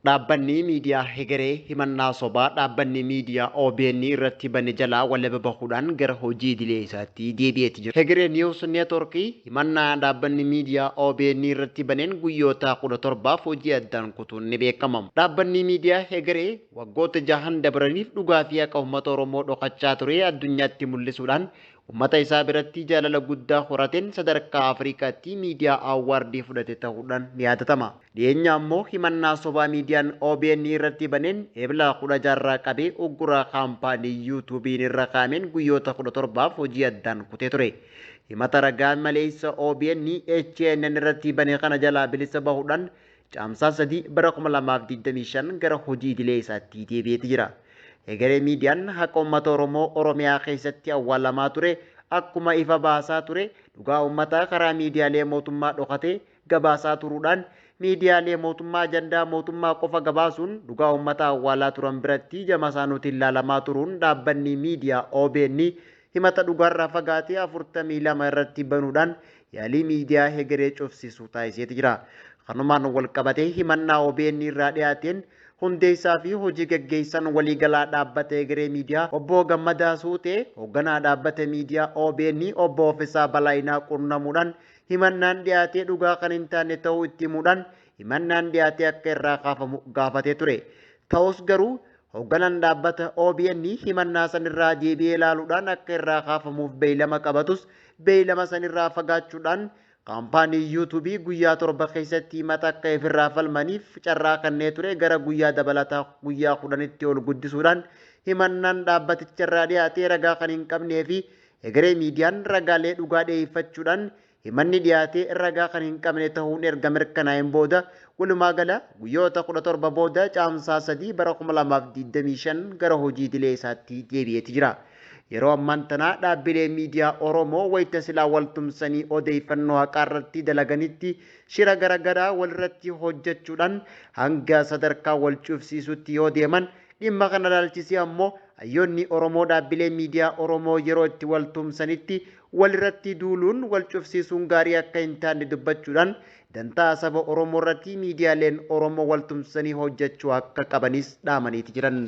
Dhaabbanni miidiyaa Hegeree himannaa sobaa dhaabbanni miidiyaa OBN irratti bane jalaa walaba bahuudhaan gara hojii idilee isaatti deebi'eeti jira. Hegeree News Network himannaa dhaabbanni miidiyaa OBN irratti baneen guyyoota 17f hojii addaan kutuun ni beekama. Dhaabbanni miidiyaa Hegeree waggoota jahan dabraniif dhugaa fi haqa uummata Oromoo dhokachaa ture addunyaatti mul'isuudhaan Ummata isaa biratti jaalala guddaa horateen sadarkaa Afrikaatti miidiyaa awwaardii fudhate tahuudhaan ni yaadatama. Dhiyeenya ammoo himannaa sobaa miidiyaan OBN irratti baneen Ebla 16 irraa qabee uggura kaampaanii Yuutuubiin irra kaa'ameen guyyoota 17f hojii addaan kutee ture. Himata ragaa maleessa OBN HNN irratti bane kana jalaa bilisa bahuudhaan Caamsaa 3 bara 2025 gara hojii idilee isaatti deebi'eeti jira. Hegeree Miidiyaan haqa uummata Oromoo Oromiyaa keessatti awwaalamaa ture akkuma ifa baasaa ture dhugaa uummataa karaa miidiyaalee mootummaa dhokate gabaasaa turuudhaan miidiyaalee mootummaa ajandaa mootummaa qofa gabaasuun dhugaa uummataa awwaalaa turan biratti ija masaanuutiin laalamaa turuun dhaabbanni miidiyaa OBN himata dhugaarraa fagaate 42 irratti banuudhaan yaalii miidiyaa Hegeree cufsiisuu taasiseeti jira. Kanumaan walqabatee himannaa OBN irraa dhiyaateen hundeessaa fi hojii gaggeessaan waliigalaa dhaabbata Hegeree Miidiyaa Obbo Gammadaa Suutee hoogganaa dhaabbata miidiyaa OBN Obbo Ofisaa Balaayinaa qunnamuudhaan himannaan dhiyaatee dhugaa kan hin taane ta'uu itti himuudhaan himannaan dhiyaatee akka irraa kaafamu gaafatee ture. Ta'us garuu hoogganaan dhaabbata OBN himannaa sanirraa deebi'ee ilaaluudhaan akka irraa kaafamuuf beeylama qabatus beeylama sanirraa fagaachuudhaan Kaampaanii Yuutuubii guyyaa 7 keessatti himata akka ifirraa falmaniif carraa kannee ture gara guyyaa dabalataa guyyaa 10tti ol guddisuudhaan himannaan dhaabbaticharraa dhiyaate ragaa kan hin qabnee fi Hegeree Miidiyaan ragaalee dhugaa dhiyeeffachuudhaan himanni dhiyaate ragaa kan hin qabne tahuun erga mirkanaa'een booda walumaa gala guyyoota 17 booda Caamsaa 3 bara 2025 gara hojii idilee isaatti deebi'eeti jira. Yeroo ammaan tanaa dhaabbilee miidiyaa Oromoo wayita silaa wal tumsanii odeeyfannoo haqaa irratti dalaganitti shira garagaraa walirratti hojjachuudhaan hanga sadarkaa wal cufsiisuutti yoo deeman dhimma kana ilaalchisee ammoo hayyoonni Oromoo dhaabbilee miidiyaa Oromoo yeroo itti wal tumsanitti walirratti duuluun wal cufsiisuun gaarii akka hin taane dubbachuudhaan dantaa saba Oromoo irratti miidiyaaleen Oromoo wal tumsanii hojjachuu akka qabanis dhaamaniiti jiran.